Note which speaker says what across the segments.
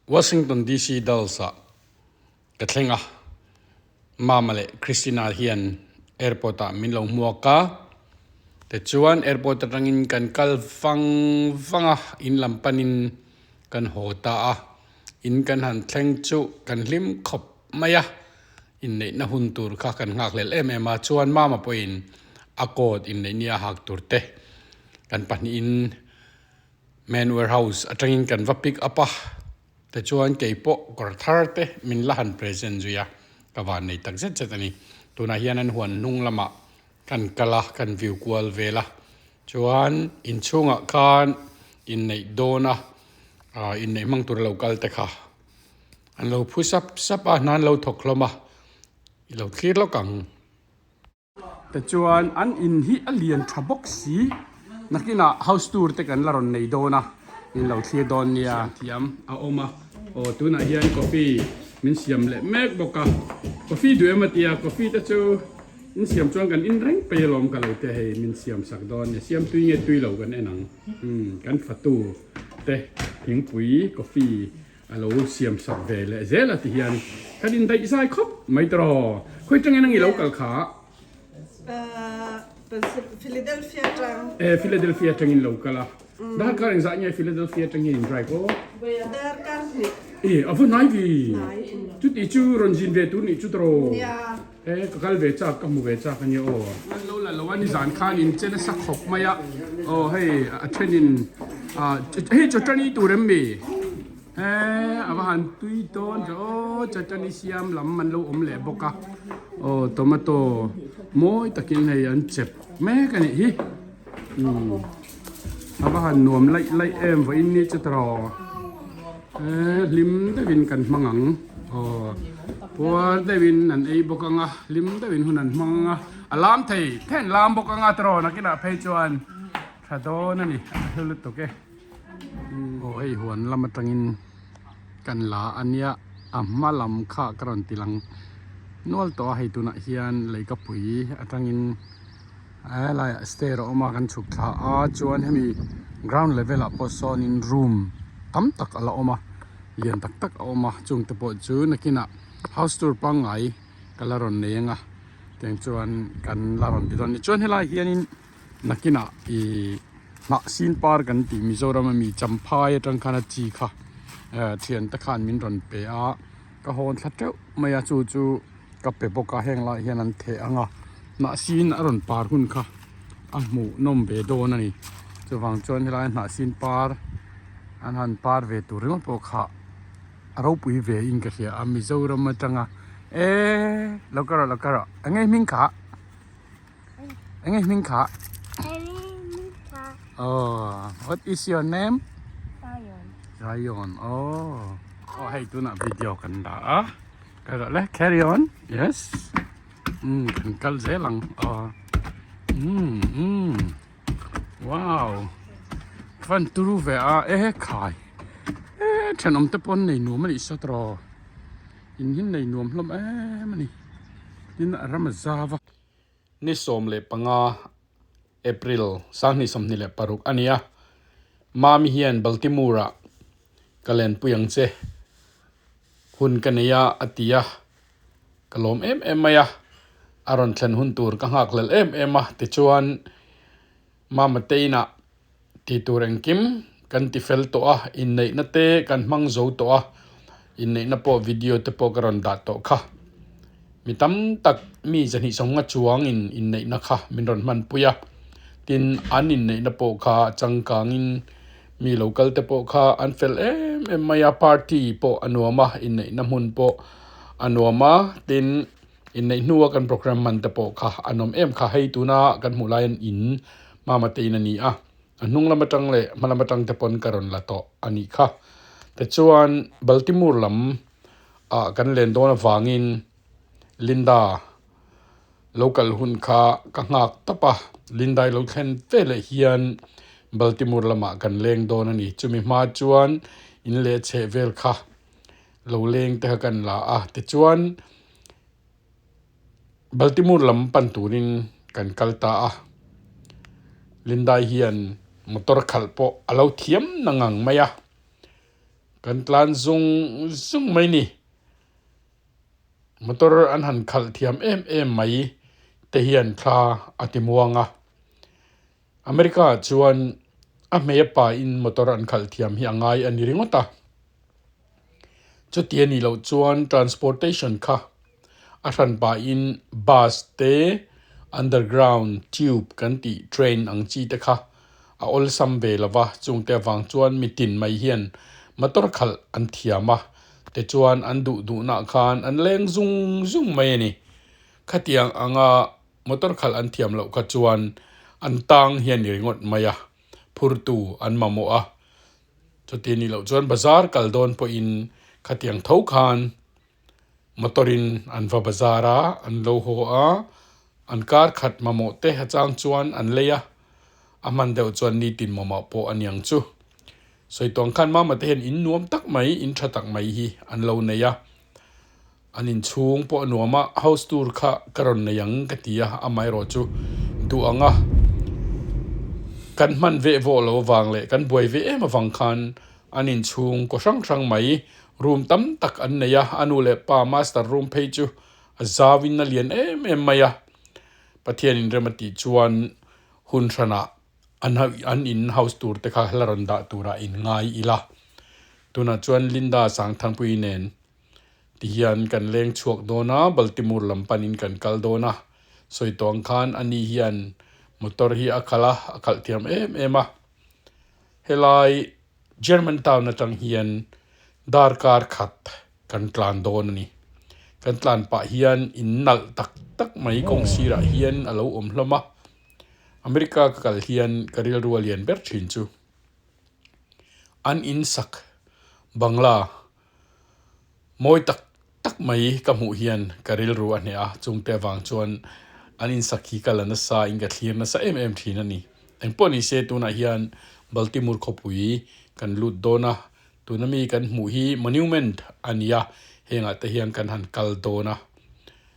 Speaker 1: Washington DC Dulles ah ka thleng a, Mama leh Christina hian airport ah min lo hmuak a, tichuan airport atangin kan kal vang vang a, in lam panin kan haw ta a, in kan han thleng chu kan hlim khawp mai a, inneihna hun tur kha kan nghak hlel em em a, chuan Mama pawhin a coat inneih nia hak tur te kan pahnihin Man warehouse atangin kan va pick up a, tichuan kei pawh kawr thar te min la han present zui a, ka van nei tak zet zet a ni. Tunah hian an huan hnung lamah kan kal a, kan view kual vel a, chuan inchhungah khan inneih dawn a, ah inneih hmang tur lo kal te kha an lo phu sap sap a, hna an lo thawk hlawm a, i lo thlir lawk ang. Tichuan an in hi a lian tha bawk si, nakinah house tour te kan la rawn nei dawn a, in lo thlir dawn nia. Thiam a awm a, aw tunah hian coffee min siam leh mek bawk a, coffee duh em a tia, coffee te chu in siam chuan kan in reng pei alawm ka lo te hei min siam sak dawn nia, siam tui nge tui lo kan en ang, umm kan fatu te thingpui coffee. A lo siam sak ve leh zel a ti hian kan indaih zai khawp mai tawh. Khawi tangin ang i lo kal kha?
Speaker 2: Philadelphia tang.
Speaker 1: E Philadelphia tangin lo kal a. Darkar engzah nge Philadelphia tang hian in drive aw?
Speaker 2: Darkar hnih.
Speaker 1: E a va hnai vi. Chuti chu rawn zin ve tur nih chu tawh. E ka kal ve chak ka hmu ve chak a nia aw. An lo la lo a nizan khan in che nasa khawp mai a aw hei a thenin ah hei chawtani tur em mi he a va han tui dawn ve aw chawtani siam lam an lo awm leh bawk a aw tomato mawi takin hei an chep mek a nih hi umm a va han nuam laih laih em vawiin ni chu tawh. Eee hlim deuhin kan hmang ang aw puar deuhin an ei bawk ang a hlim deuhin hun an hmang ang a a lam thei then lam bawk ang a tiraw nakinah phei chuan tha dawn a ni a hlu lutuk e aw hei huan lam atangin kan la a nia a hma lam kha ka rawn ti lang nual tawh a hei tunah hian leikapui atangin. Helaiah stair a awm a kan chhuk thla a chuan hemi ground level ah pawh sawnin room tam tak a la awm a lian tak tak a awm a chung te pawh chu nakinah house tour pangngai ka la rawn nei ang a tiang chuan kan la rawn ti dawn a ni chuan helaiah hianin nakinah ihh hnah sin par kan tih Mizoram ami Champhai atang khan a chi kha eh thiante khan min rawn pe a ka hawn thla teuh mai a chu chu. Ka pe bawk a heng lai hian an theh ang a hnahsin a rawn par hun kha a hmuh nawm ve dawn a ni chuvang chuan helai hnahsin par an han par ve tur ringawt pawh kha a ropui ve in ka hria a Mizoram atanga eee lo ka rawh lo ka rawh eng nge hming kha eng nge hming kha aw what is your name Zion aw aw hei tunah video kan dah a. Ka rawh le carry on yes umm kan kal zel ang aw umm umm wow van turu ve a e khai e thenawm te pawn nei nuam a nih saw tawh in hi nei nuam hlawm em a ni tin a ram a zau a. Ni 15 April 2026 a ni a Mami hian Baltimore ah ka lenpui ang che. Hun ka nei a, a ti a, ka lawm em em mai a, a rawn thlen hun tur ka nghak hlel em em a, tichuan Mama Teinah ti tur engkim kan ti fel tawh a, inneihna te kan hmang zo tawh a, inneihna pawh video te pawh ka rawn dah tawh kha. Mi tam tak mi zahnih sawmnga chuangin inneihna kha min rawn hmanpui a, tin an inneihna pawh kha changkangin Mi lo kal te pawh kha an fel em em mai a, party pawh a nuam a, inneihna hmun pawh a nuam a, tin inneih hnua kan programme hman te pawh kha a nawm em kha. Hei tuna kan hmuh lai hian in mama te in a ni a, a hnung lam atang leh hma lam atang te pawn ka rawn la tawh a nih kha. Tichuan Baltimore lam ah kan len dawn avangin Linda Lo kal hun kha ka nghak tawp a, Lindai lo thlen ve leh hian Baltimore lamah kan leng dawn a ni. Chumi hma chuan in leh chheh vel kha lo leng te kha kan la a, tichuan Baltimore lam pan turin kan kal ta a. Lindai hian motor khalh pawh a lo thiam na ngang mai a. Kan tlan zung zung mai ni. Motor an han khalh thiam em em mai te hian thla a ti muang a. America ah chuan a hmei a pa in motor an khalh thiam hi a ngai a ni ringawt a. Chuti a nih loh chuan transportation kha a hran pahin bus te underground tube kan tih train ang chi te kha a awlsam ve lo va, chungte avang chuan mitin mai hian motor khalh an thiam a, tichuan an duh duhnah khan an leng zung zung mai a ni. Khatiang anga motor khalh an thiam loh kha chuan an tang hian ni ringawt mai a, phurtu an mamawh a. Chuti nih loh chuan bazar kal dawn pawhin khatiang tho khan motor in an va bazar a, an lo haw a, an kar khat mamawh te a chang chuan an lei a, a hman deuh chuan nitin mamawh pawh a niang chu. Sawi tawng khan mama te hian in nuam tak mai, in tha tak mai hi an lo nei a, an inchhung pawh a nuam a, house tour kha ka rawn nei ang ka ti a, amaherawh chu duh ang a, kan hman veh vawh lo avang leh kan buai ve em avang khan an inchhung kaw hrang hrang mai room tam tak an nei a, a nu leh pa master room phei chu a zau in a lian em em mai a, Pathian inrem a tih chuan hun hranah an an in house tur te kha la rawn dah turah in ngai ila, tunah chuan Linda Sangthangpui nen Tihian kan leng chhuak dawn a, Baltimore lam panin kan kal dawn a. Sawi tawh ang khan ani hian motor hi a khalh a, a khalh thiam em em a. Helai Germantown atang hian darkar khat kan tlan dawn a ni. Kan tlan pah hian in nalh tak tak mai kawng sirah hian a lo awm hlawm a. America ka kal hian ka rilru a lian ber thin chu an in sak bangla Mawi tak tak mai ka hmuh hian ka rilru a hneh a, chungte avang chuan an insak hi ka la nasa in ka thlir nasa em em thin a ni. Engpawh ni se tunah hian Baltimore khawpui kan lut dawn a, tuna mi kan hmuh hi monument a ni a, hengah te hian kan han kal dawn a,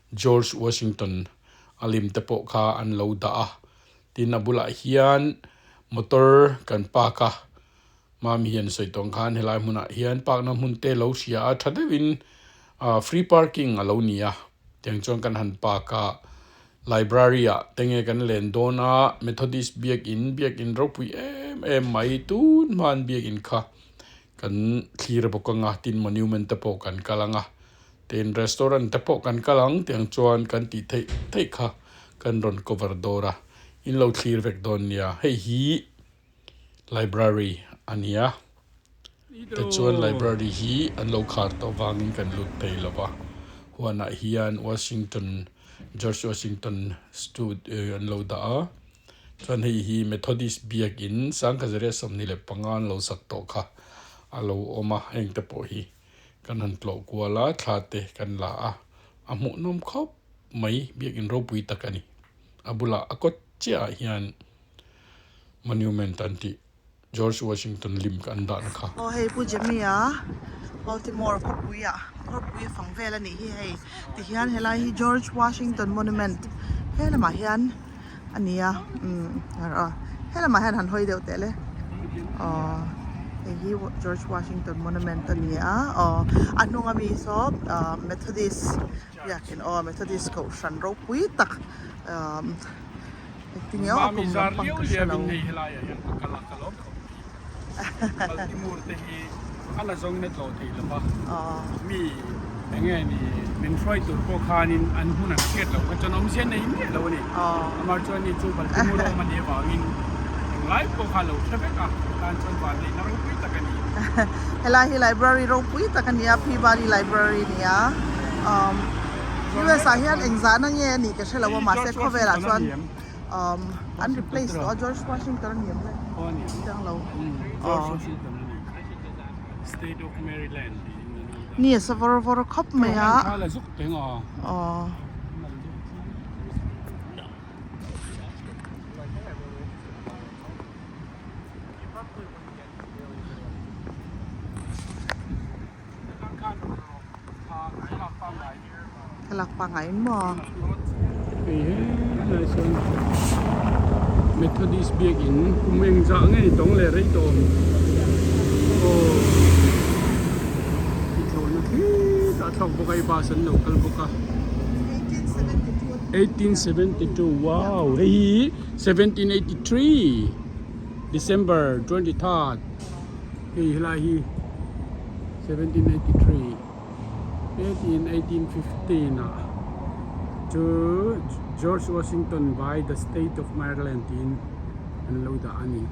Speaker 1: George Washington a lim te pawh kha an lo dah a, tin a bulah hian motor kan park a. Mami hian sawi tawng khan helai hmunah hian park na hmun te lo hria a tha deuhin ah free parking a lo ni a tiang chuan kan han park a library ah te nge kan len dawn a methodist biakin biakin ropui em em mai tun hman biakin kha kan thlir bawk ang a tin monument te pawh kan kal ang a tin restaurant te pawh kan kal ang tiang chuan kan tih theih theih kha kan rawn cover dawr a in lo thlir vek dawn nia hei hi. Library a ni a tichuan library hi an lo khar tawh vangin kan lut thei lo va huanah hian Washington George Washington stood an lo dah a chuan hei hi Methodist biakin Sangkhazaria 25 an lo sak tawh kha a lo awm a heng te pawh hi kan han tlawh kual a thla te kan la a a hmuhnawm khawp mai biakin ropui tak a ni a bulah a kawt chiah ah hian. Monument an tih George Washington lim ka an dahna kha.
Speaker 2: Aw hei Pu Jimmy a Baltimore khawpui ah khawpui a fang vel a nih hi hei tihian helai hi George Washington Monument he lamah hian a ni a umm he lamah hian han hawi deuh teh le aw hei hi George Washington Monument a ni a aw a hnung ami saw ah Methodist biakin aw Methodist kohhran ropui tak umm. Engtin nge aw a kum lampang ka hre lo.
Speaker 1: Baltimore te hi a la zawngin a tlawh thei lo va, mi enge ni min hruai tur pawh khanin an hmun an hriat loh kha chuan awmzia nei miah lo a ni. Amah chuan ni chu Baltimore a awm a nih avangin englai pawh kha a lo hre vek a, tan chuan vanneihna ropui tak a ni.
Speaker 2: Helai hi library ropui tak a ni a, Peabody Library a ni a. US ah hian engzahna nge a nih ka hre lo a mahse khawvelah chuan umm an replace tawh a George Washington a ni em le chiang lo ni a sa vawr vawr khawp mai a aw. Thlalak pangngai in maw?
Speaker 1: Hei helai sawn Methodist biakin kum engzah nge ni tawng leh rei tawh awm aw. thlawk bawk a hei bus an lo kal bawk a 1872 wow hei hi 1783 December 23rd hei helai hi 1783 he in 1815 ah chu George Washington by the state of Maryland tiin an lo dah a ni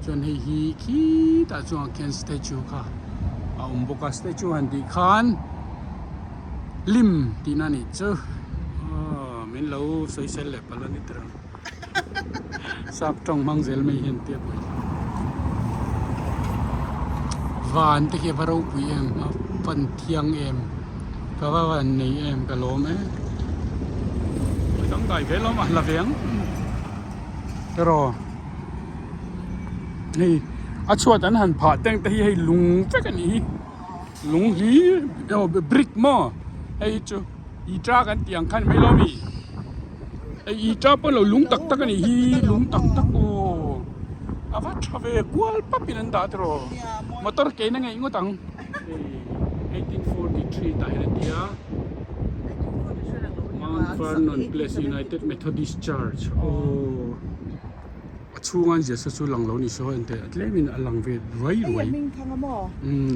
Speaker 1: chuan hei hi khitah chuan khian statue kha a awm bawk a statue han tih khan lim tihna a nih chu aw min lo sawi sel leh palh a ni tir ang sap tawng hmang zel mai hian tia pawh van te khi a va ropui em a van thiang em ka va van nei em ka lawm e dangdai ve lawm a la ve ang. Erawh hei a chhuat an han phah teng te hi hei lung vek a nih hi lung hi aw brick maw hei hi chu ita kan tih ang khan mai lo mi hei ita pawh lo lung tak tak a nih hi lung tak tak aw a va tha ve kual pap in an dah tiraw motor ke in a ngeih ngawt ang hei 1843 tah hian a ti a. Mount Vernon Place United Methodist Church aw a chhunga an ziah sa chu lang lo ni se haw enteh a tlem in a lang ve ruai ruai umm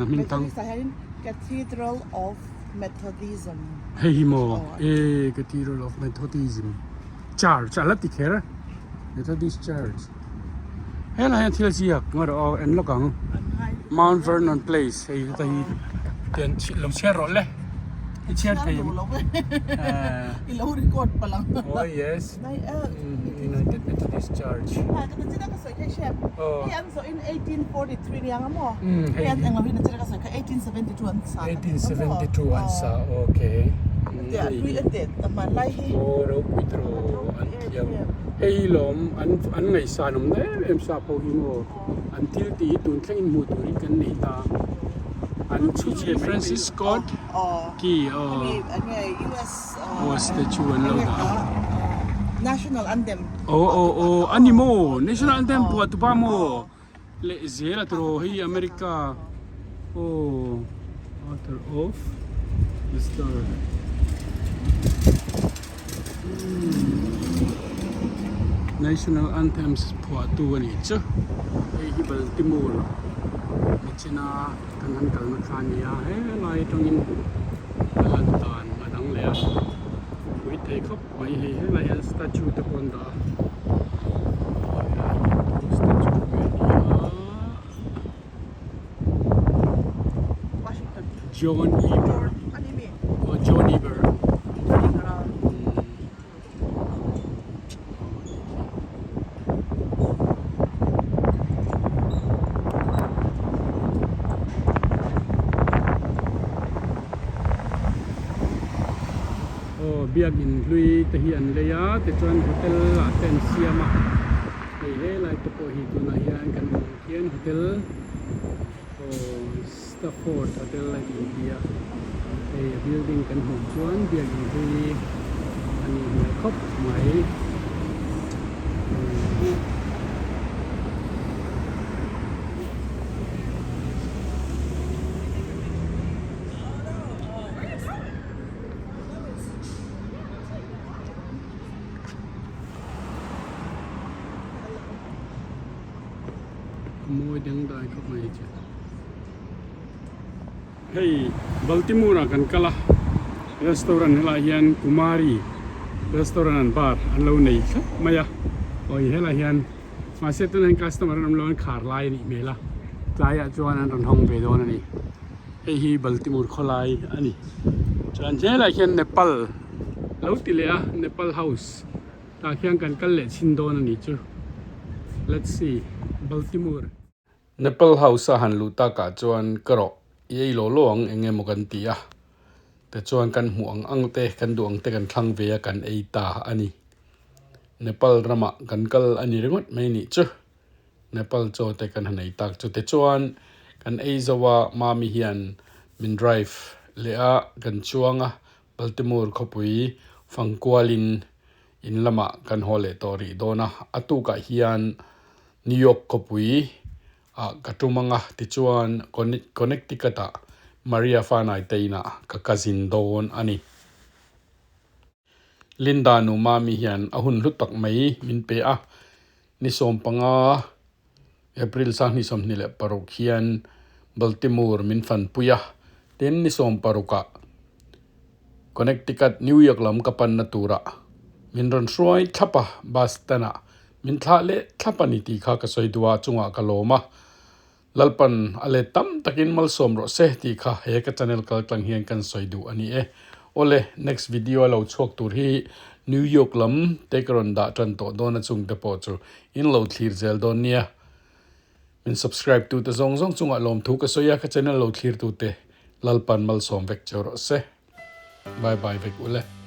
Speaker 1: a hming thang
Speaker 2: Cathedral of Methodism
Speaker 1: hei hi maw e Cathedral of Methodism Church a la ti kher Methodist Church helai hian thil ziak ngaw rawh aw en lawk ang Mount Vernon Place hei heta hi tian lo chhiar rawh le i chhiar thei em
Speaker 2: i lo record palh ang
Speaker 1: oh yes United Methodist Church 1872 an sa okay aw ropui tawh an thiam. Hei lawm an an ngaihsan awm na em em sap ho hi maw an thil tih hi tun thlengin hmuh turin kan nei ta an chhuchhe Francis Scott Key aw aw statue an lo dah a
Speaker 2: National Anthem
Speaker 1: aw aw aw a ni maw National Anthem phuah tupa maw leh zel a tiraw hei America aw author of the star National Anthems phuah tu a nih chu hei hi Baltimore nichina kan han kalna kha a ni a helai atangin a lan dan a dang leh a pui thei khawp mai hei helai hian statue te pawh an dah a helai hi statue a ni a. John Eber aw John Eber aw biakin hlui te hi an lei a tichuan hotel ah te an siam a hei helai te pawh hi tunah hian kan hmuh Hian hotel aw Stafford hotel a inti a hei a building kan hmuh chuan biakin hlui a nih hmel khawp mai. Mawi dang dai khawp mai chu. Hei Baltimore ah kan kal a, restaurant helai hian Kumari restaurant an bar an lo nei thlap mai a, awi helai hian mahse tunah hian customer an awm lo an khar lai a nih hmel a, tlaiah chuan an rawn hawng ve dawn a ni. Hei hi Baltimore khawlai a ni. Chuan helai hian Nepal lo ti leh a Nepal house. Tah khian kan kal leh chhin dawn a ni chu. Let's see. Baltimore. Nepal House a han luh takah chuan ka rawh i ei law law ang eng emaw kan ti a. Tichuan kan hmuh ang ang te, kan duh ang te kan thlang ve a kan ei ta a ni. Nepal ramah kan kal a ni ringawt mai nih chu. Nepal chaw te kan han ei tak chu. Tichuan kan ei zo a, Mami hian min drive leh a, kan chuang a, Baltimore khawpui fangkualin in lamah kan haw leh tawh rih dawn a, a tukah hian New York khawpui ah ka tum ang a, tichuan Connecticut ah Maria Fanai te inah ka cousin dawn a ni. Linda nu Mami hian a hun hlu tak mai min pe a, ni 15 April 2026 hian Baltimore min fanpui a, tin ni 16 ah Connecticut, New York lam ka panna turah min rawn hruai thlap a, bus stand ah min thlah leh thlap a ni tih kha ka sawi duh a, chungah ka lawm a. Lalpan a let tam takin malsawm rawh se tih kha he ka channel kal tlang hian kan sawi duh a ni e. Awle, next video a lo chhuak tur hi New York lam te ka rawn dah tan tawh dawn a chung te pawh chu in lo thlir zel dawn nia. Min subscribe tu te zawng zawng chungah lawmthu ka sawi a, ka channel lo thlir tu te Lalpan malsawm vek cheu rawh se. Bye bye vek ule.